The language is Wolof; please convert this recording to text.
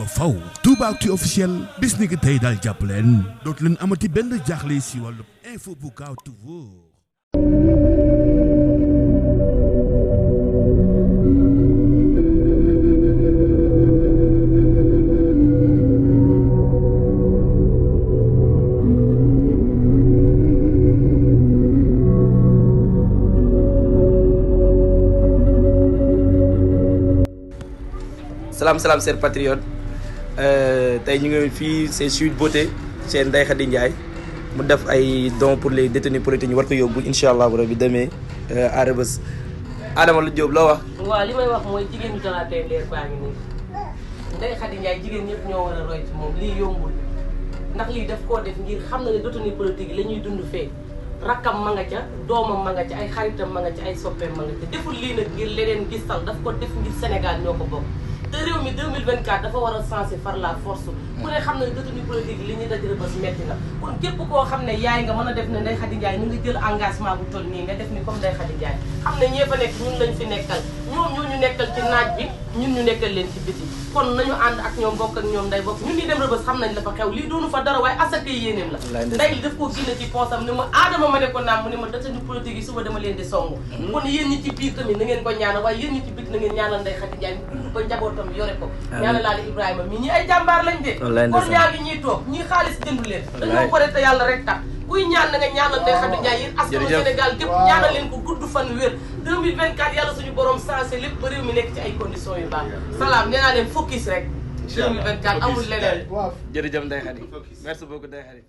ba faw Toubactu officiel bis ni ki tey daal jàpp leen dootu leen amati benn jaaxle si wàllu info bu gaaw te wóor. Salam chers patriotes tey ñu ngi fii c'est Sweet Beauté chez Ndeye Khadi Ndiaye mu def ay dons pour les détenus politiques ñu war ko yóbbu incha allah rabi demee à Rebeuss Adama lu Diop loo wax. waaw li may wax mooy jigéen ñu talaatee leer baa ngi nii Ndeye Khadi Ndiaye jigéen ñëpp ñoo war a roy ci moom lii yombul ndax lii daf koo def ngir xam na ne détenus politiques yi la ñuy dund fee rakkam ma nga ca doomam ma nga ca ay xaritam ma nga ca ay soppeem ma nga ca deful lii nag ngir leneen gisal daf ko def ngir Sénégal ñoo ko bokk. te réew mi 2024 dafa war a sensé par la force ku ne xam ne détenu politique li ñuy daj Rebeuss metti na kon képp koo xam ne yaay nga mën a def ne Ndeye Khadi Ndiaye ñu ngi jël engagement bu toll nii nga def ni comme Ndeye Khadi Ndiaye xam ne ñee fa nekk ñun lañ fi nekkal ñoom ñoo ñu nekkal ci naaj bi ñun ñu nekkal leen ci biti kon nañu ànd ak ñoom bokk ak ñoom nday bokk ñun ñi dem Rebeuss xam nañ la fa xew lii doonu fa dara waaye asaka yéeneem la nday daf koo génne ci poosam ni ma aadama ma ne ko naam mu ne ma détenu politique yi suba dama leen di song kon yéen ñi ci biir tamit na ngeen ko ñaanal waaye yéen ñi ci biti na ngeen ñaanal Ndeye Khadi Ndiaye dund ko njabootam yore ko ñaanal laali Ibrahima mii ñi ay jàmbaar lañ de kon ñaa ngi ñuy toog ñii xaalis jëndu leen dañoo ko te yàlla rek tax kuy ñaan na nga ñaanal Ndeye Khadi Ndiaye yéen askanu Sénégal gépp ñaanal leen ko gudd fan wér 2024 yàlla suñu borom sensé lépp ba réew mi nekk ci ay conditions yu baax salaam nee naa leen focus rek 2024 amul leneen jërëjëf Ndeye Khadi merci beaucoup Ndeye Khadi